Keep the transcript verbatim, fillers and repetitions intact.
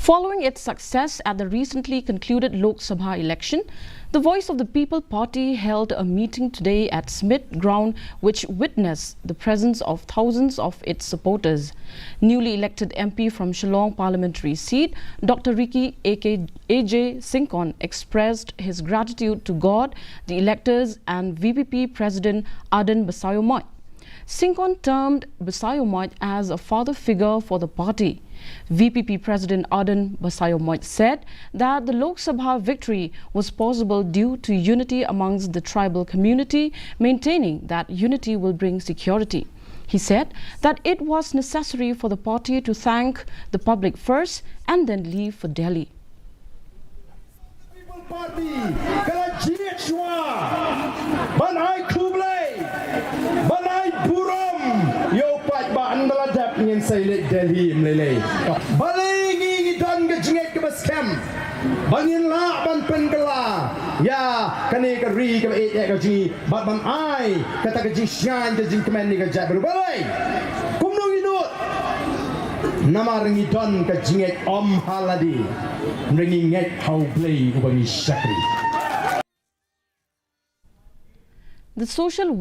Following its success at the recently concluded Lok Sabha election, the Voice of the People Party held a meeting today at Smit Ground, which witnessed the presence of thousands of its supporters. Newly elected M P from Shillong parliamentary seat, Doctor Ricky A K, A J Syngkon expressed his gratitude to God, the electors, and V P P President Ardent Basaiawmoit. Syngkon termed Basaiawmoit as a father figure for the party. V P P President Ardent Basaiawmoit said that the Lok Sabha victory was possible due to unity amongst the tribal community, maintaining that unity will bring security. He said that it was necessary for the party to thank the public first and then leave for Delhi. People Party ka la jied shuwa ban ai khublei, ban ai burom ïa u paidbah. Ynda la dep ngin sa ïaleit Delhi ym lei lei. Balei ngi ngi don ka jingngeit kaba skhem ba ngin lah ban pynkylla ïa kane ka ri kaba ïeit ïa ka jong ngi bad ban ai kata ka jingshngaiñ ka jingkmen ïa ka jaitbynriew. Balei? Kumno ngi nud? Namar ngi don ka jingngeit ym ha lade, hynrei ngi ngeit ha U Blei uba ngi shakri. The Social Welfare